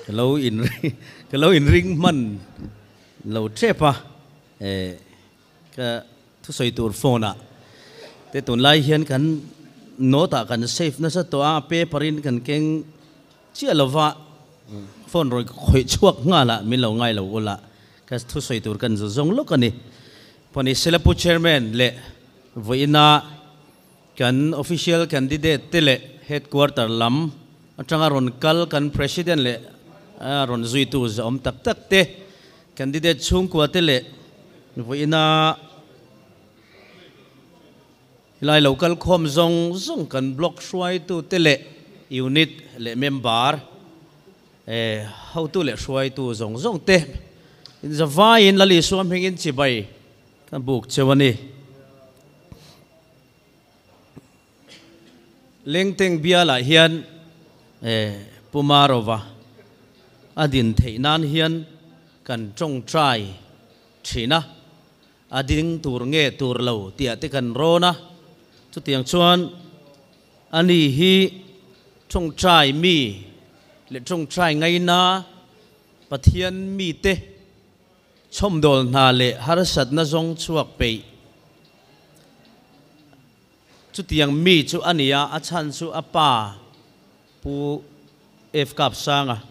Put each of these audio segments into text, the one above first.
Ka lo in ka lo in ring hman lo tep a, eh ka thusawi tur phone ah te tunlai hian kan note ah kan save nasa tawh a, paper in kan keng chiah lova phone rawn khawih chhuak nghal a, min lo ngai lo ula ka thusawi tur kan zu zawng lawk a ni. Pawh ni sela Pu Chairman leh vawiina Kan official candidate te leh headquarter lam atanga rawn kal kan President leh rawn zuitu zahawm tak tak te, candidate chhungkua te leh vawiina helai lo kal khawm zawng zawng kan block hruaitu te leh unit leh member hotu leh hruaitu zawng zawng te inzavaiin Lal Isua hmingin chibai ka buk cheu a ni. Lengteng bialah hian Pu Marova a din theih nan hian kan tawngtai thin a, a ding tur nge tur lo tih ah te kan rawn a, chutiang chuan ani hi tawngtai mi leh tawngtai ngaina Pathian mite Chhawmdawl hna leh harsatna zawng chhuak peih. Chutiang mi chu a nia, a chhan chu a pa Pu F Kapsanga.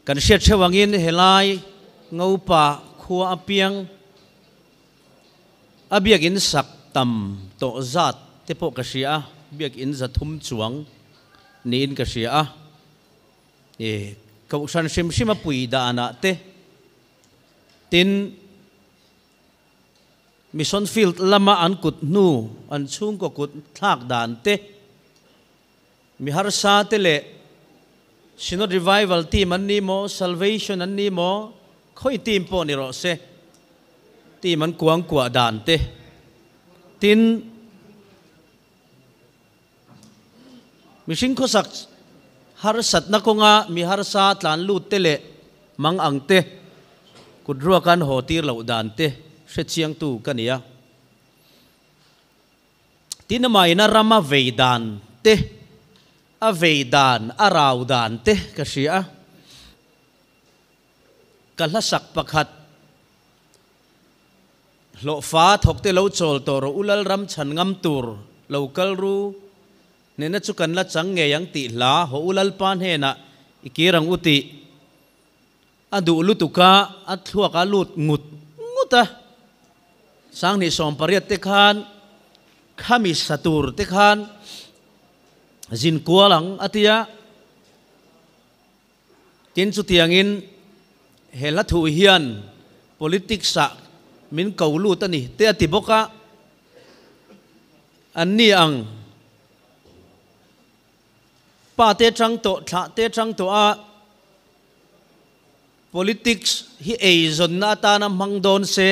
Kan hriat hreuh angin helai Ngopa khua apiang a biakinn sak tam tawh zat te pawh ka hria a, biakinn 300 chuang niin ka hria a. I kohhran hrim hrim a pui danah te, tin, mission field lama an kut hnu, an chhungkaw kut thlak dan te, mi harsa te leh Synod Revival team an ni maw, Salvation an ni maw, khawi team pawh ni rawh se, team an kuangkuah dan te, tin, Mihring khawsak harsatna kawnga mi harsa tlan lut te leh mang ang te, kut ruaka an haw tir loh dan te hre chiangtu ka ni a. Tin amahin a ram a vei dan te, a vei dan, a rau dan te ka hria a. Ka hlasak pakhat. Hlawhfa thawkte lo chawl tawh rawh u Lal ram chhan ngam tur lo kal ru hnehna chu kan la chang ngei ang tih hla haw u Lalpa hnenah i kir ang u tih a duh lutuk a, a thluak a lut ngut ngut a. 2018 te khan khami sa tur te khan zin kual ang a ti a. Tin, chutiangin he hla thu hian politics-ah min ko lut a ni te a ti bawk a, an ni ang pa te chang tawh, thlah te chang tawh a, politics hi eizawnna atana hmang dawn se,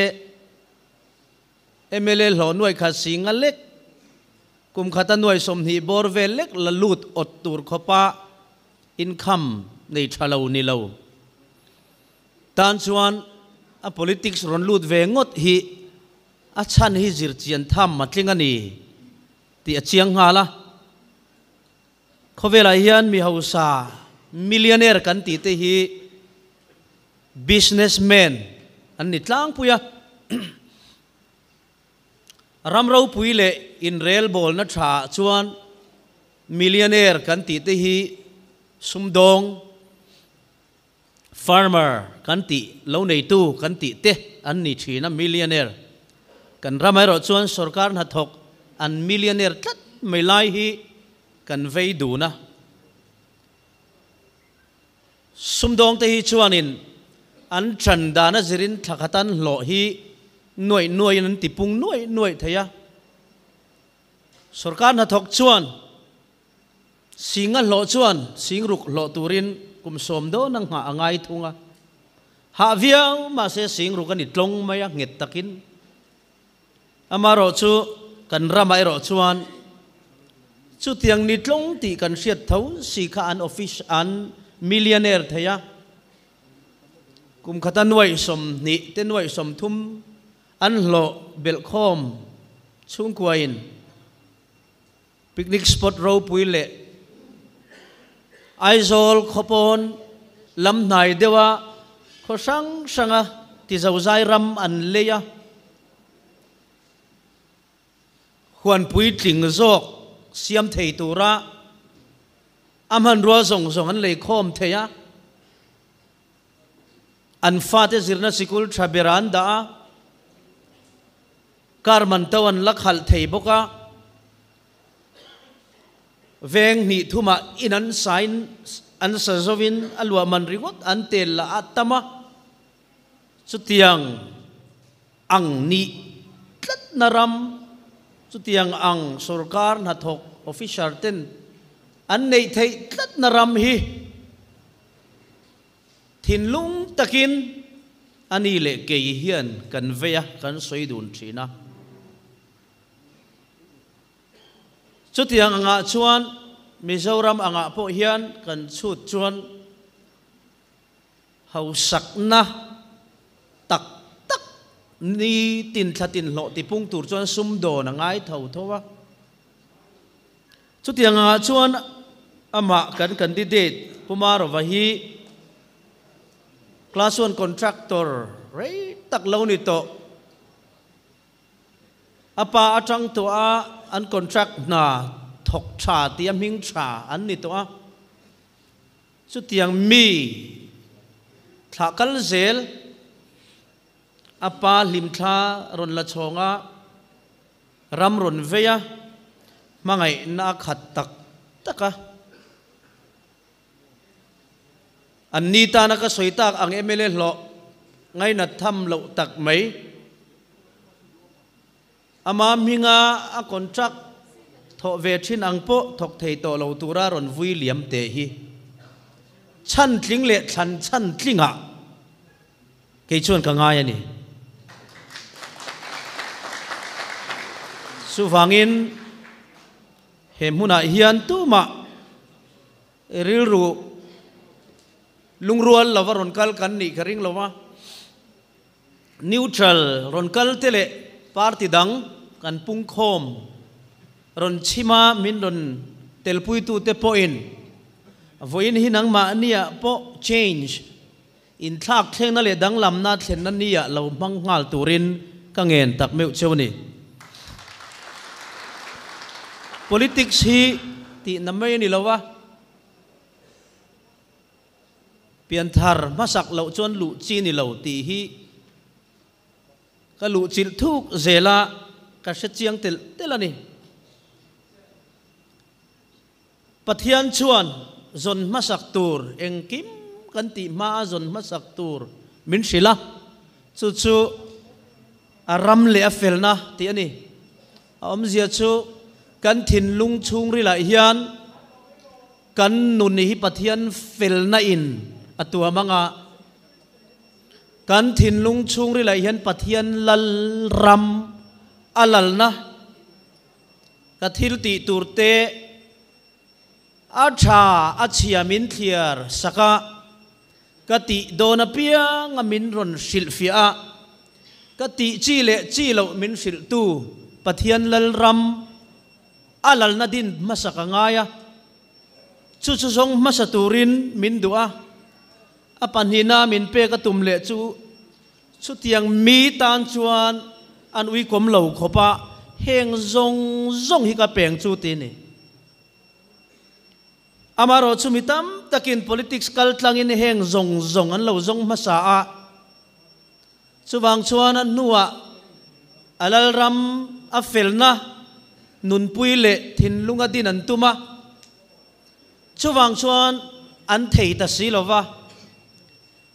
Mla hlawh nuai khat si nga lek, kum khata nuai 20 bawr vel lek la lut awt tur khawpa income nei tha lo ni lo. Tan chuan a politics rawn lut ve ngawt hi a chhan hi zir chian tham a tling a ni tih a chiang nghal a. Khawvelah hian mi hausa millionaire kan tih te hi Businessman an ni tlangpui a, ram ropui leh inrelbawlna tha ah chuan millionaire kan tih te hi sumdawng, farmer kan tih, lo neitu kan tih te an ni thin a, millionaire kan ram erawh chuan sorkar hnathawk an millionaire tlat mai lai hi kan vei dun a. Sumdawngte hi chuanin an ṭan dan a zirin thla khat an hlawh hi nuaih nuaihin an tipung nuaih nuaih thei a. Sorkar hnathawk chuan singa hlawh chuan singruk hlawh turin kum 10 dawn a nghah a ngai thung a. Hah viau mahse singruk a ni tlawng mai a nghet takin. Amaherawhchu kan ramah erawh chuan chutiang ni tlawng tih kan hriat tho si kha an office an millionaire thei a, kum khata nuaih 20 te nuaih 30 an hlawh belhkhawm chhungkuain picnic spot ropui leh. Aizawl khawpawn lam hnai deuha khaw hrang hranga tizozai ram an lei a, huan puitling zawk siam thei tura a hmanrua zawng zawng an lei khawm thei a, an fate zirna sikul tha ber an dah a, car man to an la khalh thei bawk a. Veng hnih thumah in an sain an sa zovin a luah man ringawt an tel lah a tam a, chutiang ang nih tlatna ram, chutiang ang sorkar hnathawk officer ten an neih theih tlatna ram hi thinlung takin a ni leh kei hian kan vei a, kan sawi dun thin a. Chutiang angah chuan Mizoram angah pawh hian kan chhut chuan hausakna tak tak ni tin thla tin hlawh tipung tur chuan sum dawn a ngai tho tho a. Chutiang angah chuan amah kan candidate Pu Marova hi Class One contractor rei tak lo ni tawh. A pa atang tawh a an contract hna thawk tha tih a hming tha an ni tawh a, chutiang mi thlah kal zel a pa hlimthla rawn la chhawng a, ram rawn vei a, hmangaihna a khat tak tak a. An ni tana ka sawi tak ang mla hlawh ngainat tham loh tak mai. Ama hminga a contract thawh ve thin ang pawh thawk thei tawh lo tura rawn vui liam teh hi chhan tling leh thlan chhan tlingah kei chuan ka ngai a ni. Chuvangin he hmunah hian tumah Rilru lungrual lova rawn kal kan nih ka ring lo a, neutral rawn kal te leh party dang kan pungkhawm rawn chhima min rawn telpuitute pawhin vawiin hi nangmahniah pawh change inthlak thlengna leh danglamna thlenna nia lo hmang nghal turin ka ngen tak meuh cheu a ni. Politics hi tihna mai a ni lo a, pianthar hmasak loh chuan luh chi ni lo tih hi ka luh chilh thuk zel a, ka hre chiang telh telh a ni. Pathian chuan zawn hmasak tur engkim kan tih hmaa zawn hmasak tur min hrilh a, chu chu a ram leh a felna tih a ni. A awmzia chu kan thinlung chhungrilah hian kan nun hi Pathian felna in a tuam anga, kan thinlung chhungrilah hian Pathian lal ram a lalna, Ka thil tih tur te a tha a chhia min thliar sak a, ka tih dawn apiang a min rawn hrilhfiah a, ka tih chi leh chi loh min hrilhtu Pathian Lalram a lalna din hmasak a ngai a, chu chu zawng hmasa turin min duh a, a pahnihna min pek a tum leh chu Chutiang mi tan chuan an uikawm lo khawp a, heng zawng zawng hi ka peng chu ti ni. Amaherawh chu mi tam takin politics kal tlangin heng zawng zawng an lo zawng hmasa a, chuvang chuan a hnuah a lalram a felna nunpui leh thinlunga din an tum a, chuvang chuan an thei ta si lo va.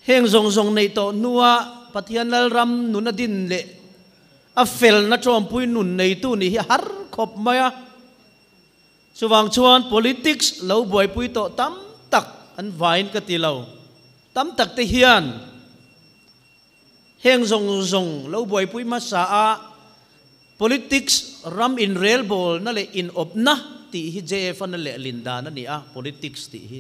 Heng zawng zawng neih tawh hnua Pathian Lalram nun a din leh a felna tawmpui nun neitu nih hi a har khawp mai a. Chuvang chuan politics lo buaipui tawh tam tak an vain ka ti lo. Tam tak te hian heng zawng zawng lo buaipui hmasa a politics ram inrelbawlna leh inawpna tih hi JF-a na lehlin dan a ni a, politics tih hi.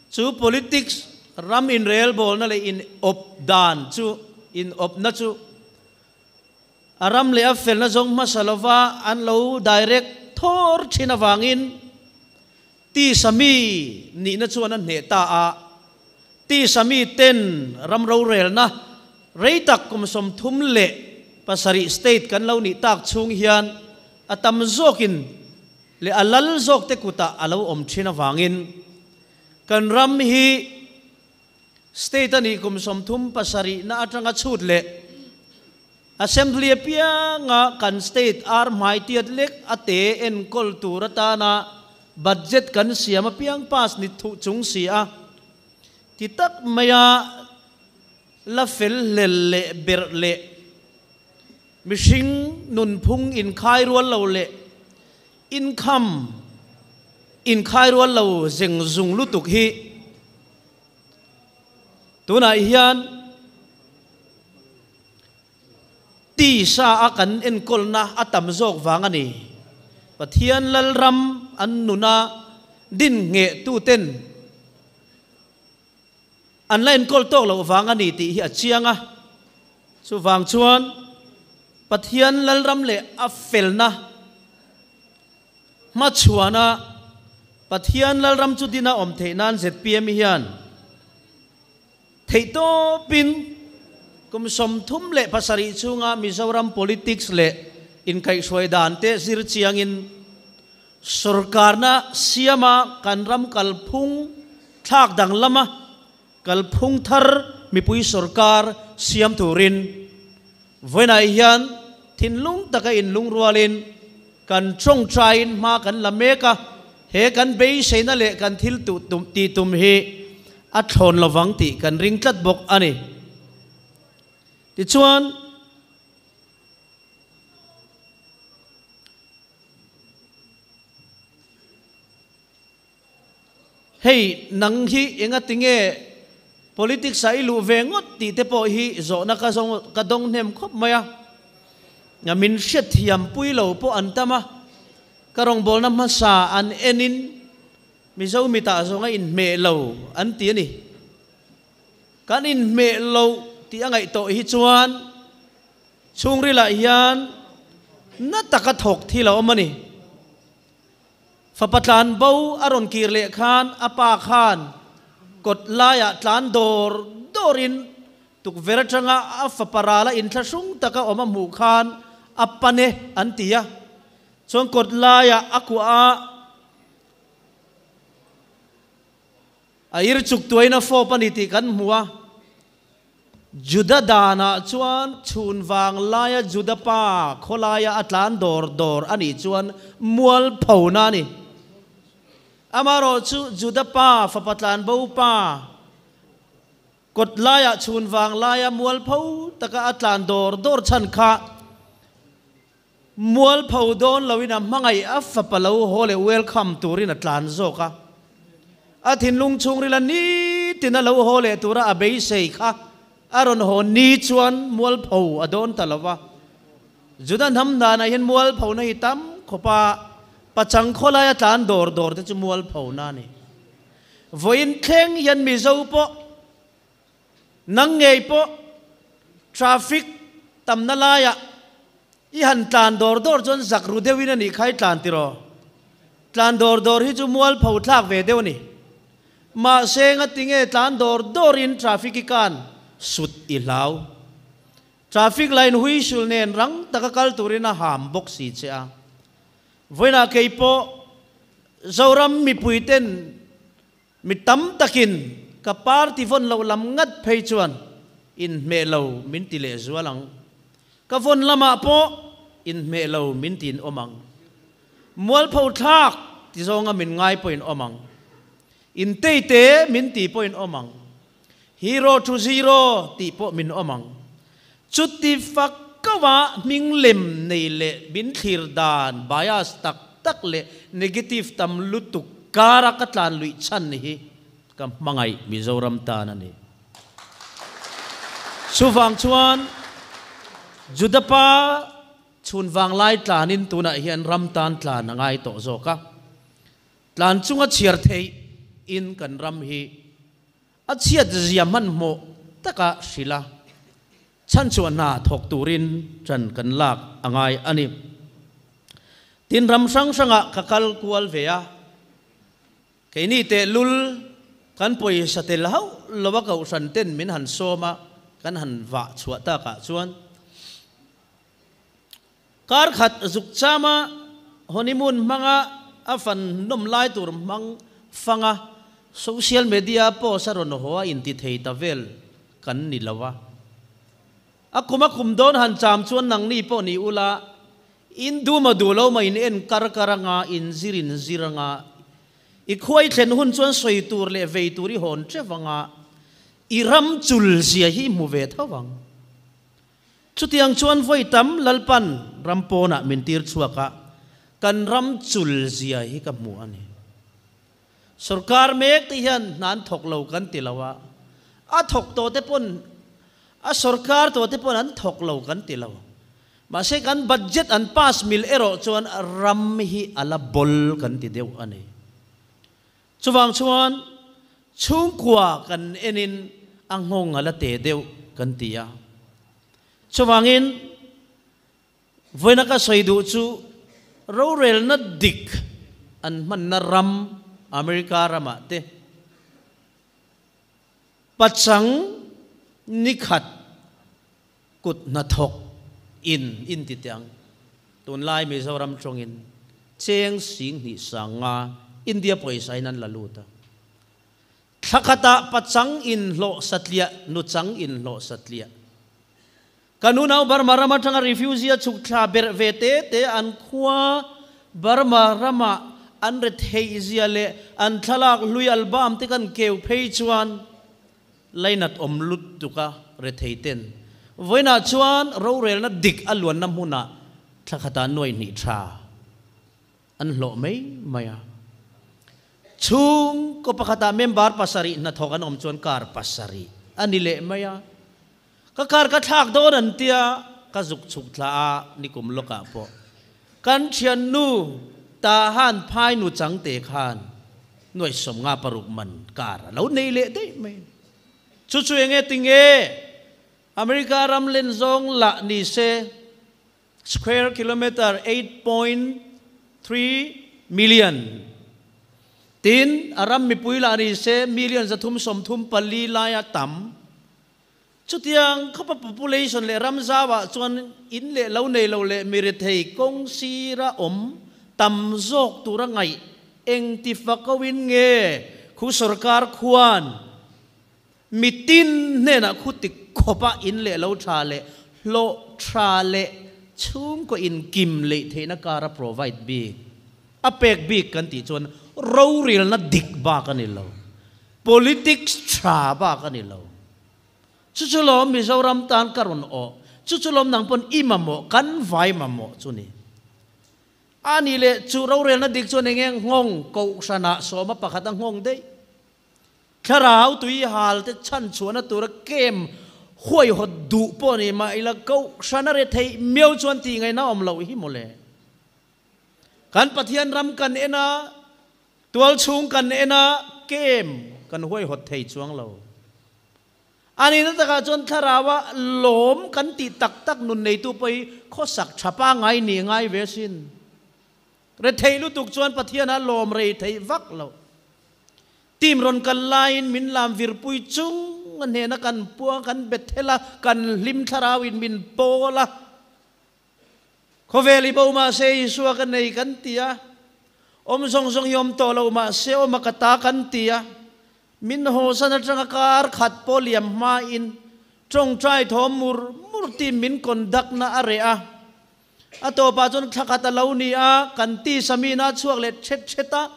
Chu politics ram inrelbawlna leh in awp dan chu, in awpna chu a ram leh a felna zawng hmasa lova an lo direct thawr thin avangin Tisa mi nihna chuan a hneh ta a, tisa mi ten ram rorelna rei tak kum 37 state kan lo nih tak chhung hian a tam zawkin leh a lal zawkte kutah a lo awm thin avangin kan ram hi State a nih kum 37 na atanga chhut leh Assembly apianga kan state ar hmai tiat lek a te enkawl tur atana budget kan siam apiang pass ni thuh chung si a ti tak maia la fel hlel leh berh leh mihring nunphung inkhai rual lo leh income inkhai rual lo zeng zung lutuk hi Tunah hian tisa a kan enkawlna a tam zawk vang a ni. Pathian Lalram an nuna din ngheh tuten an la enkawl tawk loh vang a ni tih hi a chiang a. Chuvang chuan Pathian Lalram leh a felna Hmachhuana Pathian Lalram chu dina awm theih nan zpm hian theihtawpin kum 37 chhunga Mizoram politics leh inkaihhruai dan te zir chiangin sorkarna siama kan ram kalphung thlak danglama kalphung thar mipui sorkar siam turin Vawiinah hian thinlung taka inlungrualin kan tawngtaiin hma kan la mek a, he kan beiseina leh kan thil tih tum hi a thlawn lovang tih kan ring tlat bawk a ni. Tichuan, Hei, nang hi enga tinge politics ah i luh ve ngawt tih te pawh hi zawhna ka zawng ka dawng hnem khawp mai a. Min hriatthiam pui lo pawh an tam a, ka rawngbawlna hmasa an enin Mizo mitah zawng a inhmeh lo an ti a ni. Kan inhmeh lo tih a ngaih tawh hi chuan chhungrilah hian na taka thawk thil a awm a ni. Fapa tlan bo a rawn kir leh khan a pa khan kawt laiah tlan dawr dawrin tukverh atanga a fapa rala inthlahrung taka awm a hmuh khan a pan e an ti a. Chuan kawt laiah a kuah a, a ir chuk tuain a fawp a ni tih kan hmu a. Juda danah chuan chhun vang laia Juda pa khawlaia a tlan dawr dawr a nih chuan mual phona a ni. Amaherawh chu Juda pa fapa tlan bo pa kawt laiah chhun vang laia mual pho taka a tlan dawr dawr chhan kha mual pho dawn loin a hmangaih a fapa lo haw leh welcome turin a tlan zawk a. A thinlung chhungrila nitin a lo haw leh tura a beisei kha a rawn haw ni chuan mual pho a dawn ta lo va. Juda hnam danah hian mual phona hi tam khawp a, pachang khawlaia tlan dawr dawr te chu mual phona a ni. Vawiin thleng hian Mizo pawh Nang ngei pawh traffic tamna laiah i han tlan dawr dawr chuan zak ru deuhin a nih kha i tlan tiraw? Tlan dawr dawr hi chu mualpho thlak ve deuh a ni. Mahse ngatinge tlan dawr dawrin traffic i kan sut i hlau. Traffic line huisul nen rang taka kal turin a ham bawk si che a. Vawiinah kei pawh Zoram mipuiten Mi tam takin ka party vawn loh lam ngat phei chuan inhmeh lo min ti leh zual ang. Ka vawn lamah pawh inhmeh lo min ti in awm ang. Mualpho thlak ti zawnga min ngai pawhin awm ang. Inteite min ti pawhin awm ang. Hero to zero tih pawh min awm ang. Chuti fak kauha hming lem nei leh min thlir dan bias tak tak leh negative tam lutuk kara ka tlan luih chhan hi ka hmangaih Mizoram tan a ni. Chuvang chuan Juda pa chhun vanglai tlanin tunah hian ram tan tlan a ngai tawh zawk a. Tlan chunga chhiar theih in kan ram hi a chhiat zia hmanhmawh taka hrilh a, chhanchhuah hna thawk turin ṭan kan lak a ngai a ni. Tin, ram hrang hrangah ka kal kual ve a. Keini tehlul kan pawisa tel hauh lova kohhran ten min han sawm a, kan han vah chhuah takah chuan kar khat zuk chama honeymoon hmanga a fan nawm lai tur hmang fanga social media post a rawn haw a inti thei ta vel kan ni lo a. A kum a kum dawn han cham chuan nangni pawh ni ula, in du maw duh lo maw in en kar kar anga, in zir in zir anga, i khuai thlen hun chuan sawi tur leh vei tur i hawn teuh anga, i ram chul zia hi i hmu ve tho ang. Chutiang chuan vawi tam Lalpan ram pawnah min tir chhuak a, kan ram chul zia hi ka hmu a ni. Sorkar mek te hian hna an thawk lo kan ti lo a, a thawk tawh te pawn A sorkar tawh te pawn an thawk lo kan ti lo. Mahse kan budget an pass mil erawh chuan ram hi a la bol kan ti deuh a ni. Chuvang chuan chhungkua kan enin a nghawng a la te deuh kan ti a. Chuvangin vawiina ka sawi duh chu rorelna dik an hmanna ram America ramah te, Pachang nikhat kut hnathawk in in ti teh ang. Tunlai Mizoram tawngin cheng sing hnih sang nga India pawisa in an la lut a. Thla khatah pachang in hlawh satliah, nuchang in hlawh satliah. Kan unau Burma ram atanga refugee a chhuk thla berh ve te te an khua Burma rama an retheih zia leh an thlalak hlui album te kan keu phei chuan lainat awm lut tuk a rethei ten vawiinah chuan rorelna dik a luanna hmunah thla khatah nuai hnih tha an hlawh mai mai a. Chhungkaw pakhatah member pasarih hnathawk an awm chuan kar pasarih a ni leh mai a. Ka kar ka thlak dawn an tia ka zuk chhuk thla a nikum lawkah pawh kan thiannu Tahan phai nu changte khan nuai sawmnga paruk man kar a lo nei leh daih mai. Chu chu enge tinge America ram len zawng lah ni se Square kilometre 8.3 million. Tin, a ram mipui lah ni se million 334 laia tam. Chutiang khawpa population leh ram zauah chuan in leh lo nei lo leh mi rethei kawng sira awm tam zawk tura ngaih engti fakoin nge khu sorkar khuan Mitin hnenah khu ti khawpa in leh lo tha leh hlawh tha leh chhungkaw inkim leih theihna kara provide bik, a pek bik kan tih chuan rorelna dik bak a ni lo, politics tha bak a ni lo. Chu chu lawm Mizoram tan ka rawn awh, chu chu lawm nang pawn i mamawh, kan vai mamawh chu ni. A nih leh chu rorelna dik chuan eng nge nghawng kohhranah sawma pakhat a nghawng daih. Thlarau tui hal te chhan chhuahna tura kem huaihawt duh pawh ni mah ila kohhran a re theih miau chuan tih ngaihna awm loh hi mawle. Kan Pathian ram kan en a, tual chhung kan en a, kem kan huaihawt thei chuang lo. A nihna takah chuan thlaraua lawm kan tih tak tak nun neitu pawh hi khawsak tha pangngai nih ngai ve sin. Retheih lutuk chuan Pathian a lawm rei theih vak lo. Team rawn kal laiin min lam virpui chung a hnena kan puang kan bet thel a, kan hlim thlarauin min pawl a. Khawvel i bo mahse Isua ka nei kan ti a, awm zawng zawng hi awm tawh lo mahse awm a ka ta kan ti a. Min hawsan atanga kar khat pawh liam hmain tawngtai thawm mur mur team min conduct na a reh a. A tawpah chuan thla khat a lo ni a, kan tisa mi na chhuak leh thet thet a,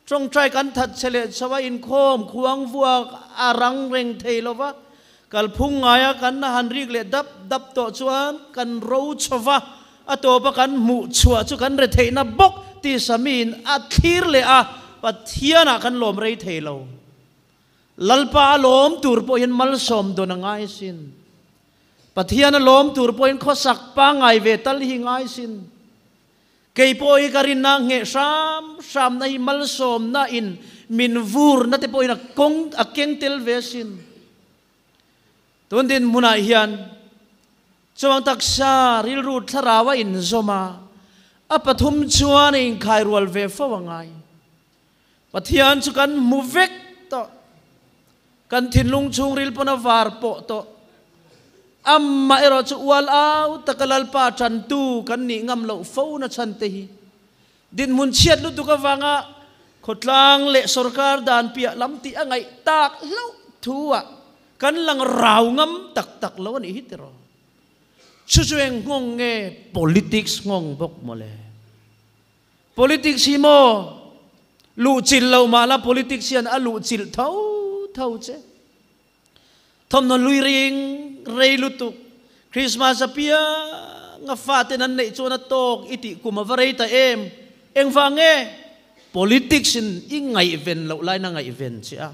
tawngtai kan that che leh chho a, inkhawm khuang vuak a rang reng thei lo va, kalphung ngaia kan han rik leh dap dap tawh chuan kan ro chho va, a tawpa kan hmuh chhuah chu kan re theihna bawk tisa miin a thlir leh a, Pathianah kan lawm rei thei lo. Lalpa a lawm tur pawh hian malsawm dawn a ngai sin. Pathian a lawm tur pawhin khawsak pangngai ve tal hi ngai sin. Kei pawh hi ka rinna ngheh hram hramna hi malsawmna in min vurna te pawhin a kawng a keng tel ve sin. Tun dinhmunah hian chuang taksa rilru thlarau a inzawm a, a pathum chuan a inkhai rual ve fo a ngai. Pathian chu kan hmu vek tawh. Kan thinlung chhungril pawn a var pawh tawh. Amah erawh chu ual au taka Lalpa tantu kan nih ngam loh fo na chhan te hi dinhmun chhiat lutuk avanga khawtlang leh sorkar dan piah lam tih a ngaih tak hlauh thu ah kan lang rau ngam tak tak lo a nih hi tiraw. Chu chu eng nghawng nge politics nghawng bawk mawle. Politics hi maw luhchilh lo mah la politics hian a luhchilh tho tho che. Thawmhnaw hlui ring rei lutuk Christmas apiang a faten an neih chuan a tawk i tih kum a va rei ta em? Engvang nge? Politics in i ngaihven loh lain a ngaihven che a,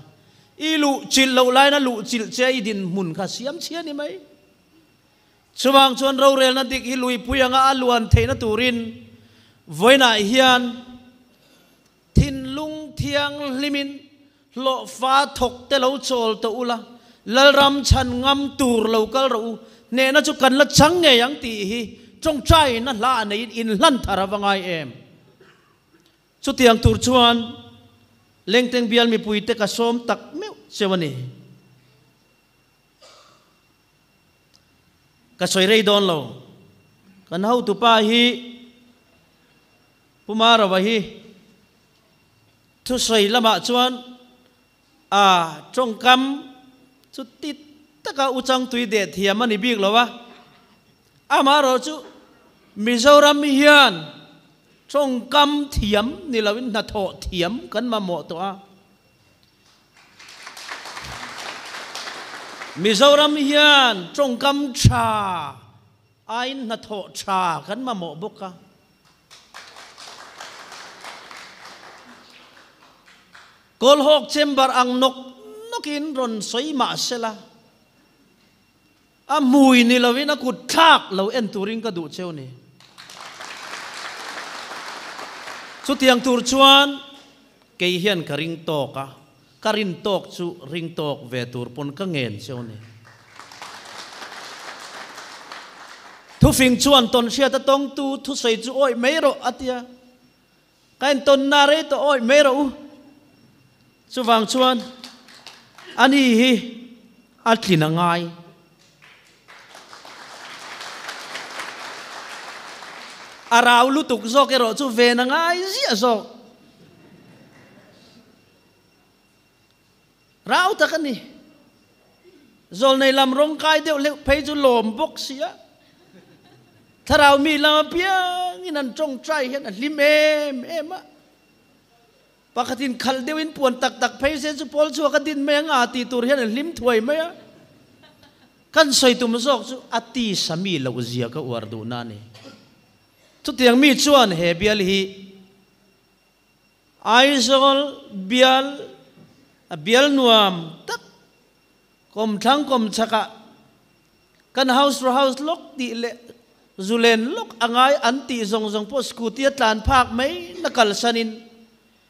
i luhchilh loh lain a luhchilh che a, i dinhmun kha siam chhia ni mai. Chuvang chuan rorelna dik hi luipui anga a luan theihna turin vawiinah hian thinlung thianghlimin hlawhfa thawk te lo chawl tawh ula, Lalram chhan ngam tur lo kal rawh u, hnehna chu kan la chang ngei ang tih hi tawngtaina hla a neiin inhlan thar a va ngai em? Chutiang tur chuan Lengteng bial mipuite ka sawm tak meuh cheu a ni. Ka sawi rei dawn lo. Kan hotupa hi Pu Marova hi thusawi lamah chuan a tawngkam chu ti taka u changtui deh thiam a ni bik lo a. Amaherawh chu Mizoram hian tawngkam thiam ni loin hnathawh thiam kan mamawh tawh a. Mizoram hian tawngkam tha aiin hnathawh tha kan mamawh bawk a. Kawlhawk chamber ang nawk nawkin rawn sawi mah sela, a hmui ni lovin a kut thlak lo en turin ka duh cheu ni. Chutiang tur chuan kei hian ka ring tawk a, ka rin tawk chu ring tawk ve tur pawn ka ngen cheu ni. Thufing chuan tawn hriat a tawngtu thusawi chu awih mai rawh a tia. Ka intawnna rei tawh awih mai rawh u. Chuvang chuan ani hi a tlin a ngai. A rau lutuk zawk erawh chu ven a ngai ziah zawk. Rau tak a ni. Zawlnei lam rawng kai deuh hleuh phei chu lawm bawk si a. Thlarau mi lam apiangin an tawngtai hian a hlim em em a. Pakhatin khalh deuhin puan tak tak phei se chu pawl chhuak a din mai ang a ti tur hian a hlim thuai mai a. Kan sawi tum zawk chu a tisa mi loh zia ka uar duhna a ni. Chutiang mi chuan he bial hi Aizawl bial a bial nuam tak kawmthlang kawmchhakah kan house to house lawk tih leh zulen lawk a ngai an tih zawng zawng pawh scooty a tlan phak mai na kalsanin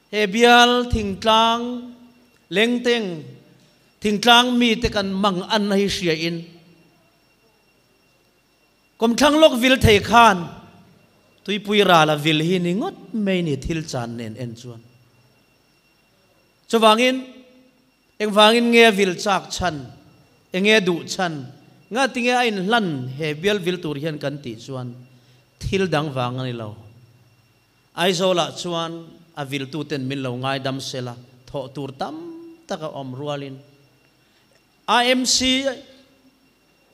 he bial thingtlang lengteng thingtlang mite kan mang an hi hriain Kawmthlang lawk vil thei khan tuipui ral a vil hi ni ngawt mai ni thil chan nen en chuan. Chuvangin engvangin nge a vil chak chhan, enge a duh chhan, nga tinge a inhlan he bial vil tur hian kan tih chuan thil dang vang a ni lo. Aizawlah chuan a viltuten min lo ngaidam sela thawh tur tam tak a awm rualin AMC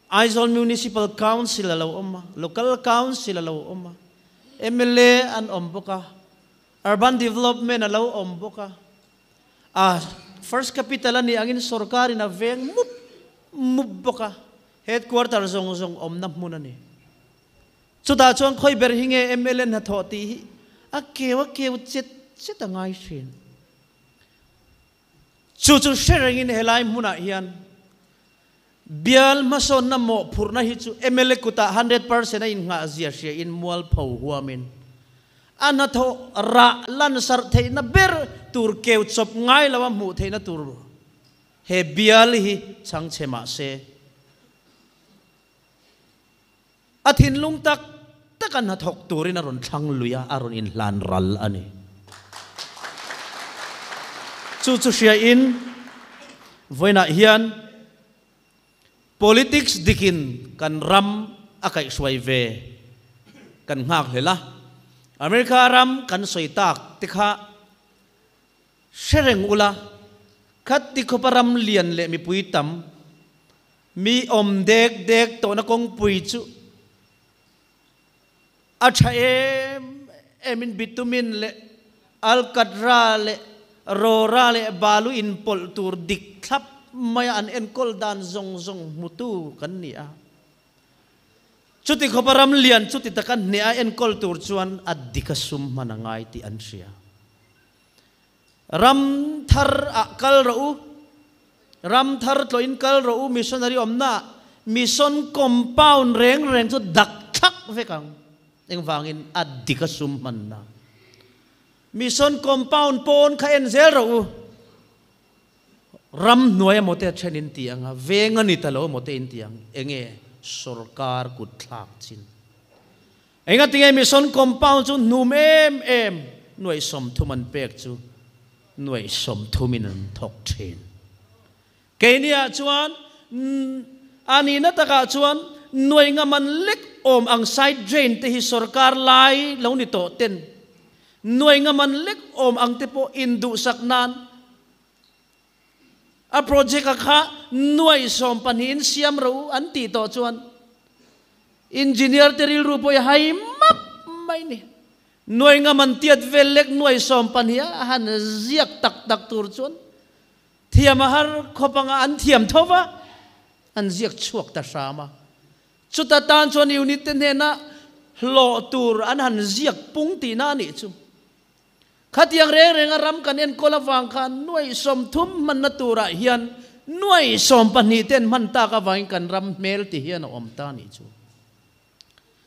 Aizawl Municipal Council a lo awm a, Local Council a lo awm a, mla an awm bawk a, Urban Development a lo awm bawk a, a First Capital a nih angin sorkarin a veng mup mup bawk a, Headquarter zawng zawng awmna hmun a ni. Chutah chuan khawi ber hi nge mla hnathawh tih hi a keu a keu chet chet a ngai thin. Chu chu hre rengin helai hmunah hian bial hmasawnna mawhphurhna hi chu mla kutah 100% a innghah zia hriain mualpho huamin a hnathawh rah lansarh theihna ber tur keu chawp ngai loa hmuh theihna tur he bial hi chhangchhe mah se a thinlung tak taka hnathawk turin a rawn thlang lui a, a rawn inhlan ral a ni. Chu chu hria in vawiinah hian politics dikin kan ram a kaihhruai ve kan nghak hlel a. America ram kan sawi tak te kha hre reng ula, khat tikhawpa ram lian leh mipui tam, mi awm dek dek tawhna kawngpui chu a tha em emin bitumin leh alkatra leh rawra leh balu inpawlh tur dik thlap maia an enkawl dan zawng zawng hmutu kan ni a. Chuti khawpa ram lian chuti taka hneh a enkawl tur chuan a dik a sum hman a ngai tih an hria. Ram thar ah kal rawh u, ram thar tlawhin kal rawh u, missionary awmna ah mission compound reng reng chu dak thlak vek ang. Engvangin a dik a sum hmanna. Mission compound pawn kha en zel rawh u. Ram hnuai emaw te a then in ti ang a, veng a ni ta lo emaw te in ti ang, enge sorkar kut thlak chin? Engatinge mission compound chu hnum em em nuaih 30 an pek chu nuaih 30 in an thawk thin. Keini ah chuan a nihna takah chuan nuaih ngam an lek awm ang side drain te hi sorkar lai lo ni tawh ten nuaih ngam an lek awm ang te pawh induhsak nan A project a kha nuaih 12 in siam ro an tih tawh chuan engineer te rilru pawh i hai map mai ni. Nuaih ngam an tiat vel lek nuaih 12 a han ziak tak tak tur chuan thiam a har khawp anga an thiam tho va, an ziak chhuak ta hram a. Chuta tan chuan unit te hnena hlawh tur an han ziak pung tihna a nih chu. Khatiang reng renga ram kan enkawl avang khan nuaih 30 hmanna turah hian nuaih 12 ten hman tak avangin kan ram hmel ti hian a awm ta nih chu.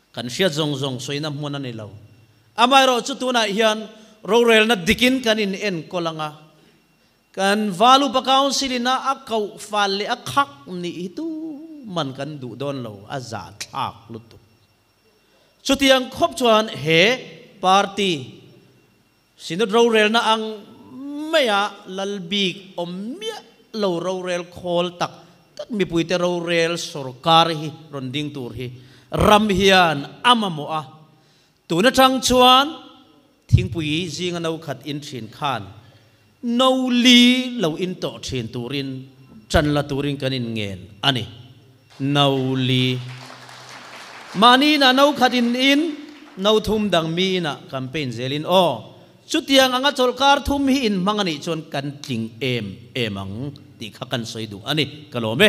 Kan hriat zawng zawng sawina hmun a ni lo. Amaherawh chu tunah hian rorelna dikin kan in enkawl anga kan Valupa Council ina a koh fal leh a khak nih hi tu man kan duh dawn lo, a zahthlak lutuk. Chutiang khawp chuan he party Synod rorelna ang maia lal bik awm miah lo rorel khawl tak tak mipuite rorel sorkar hi rawn ding tur hi ram hian a mamawh a. Tun atang chuan thingpui zinga no khat in thin khan no li lo in tawh thin turin tan la turin kan in ngen a ni. No li. Mahni inah no khat in in, no thum dang mi inah campaign zelin aw. Chutiang anga chawlhkar thum hi in hmang a nih chuan kan tling em em ang tih kha kan sawi duh a ni. Ka lawm e.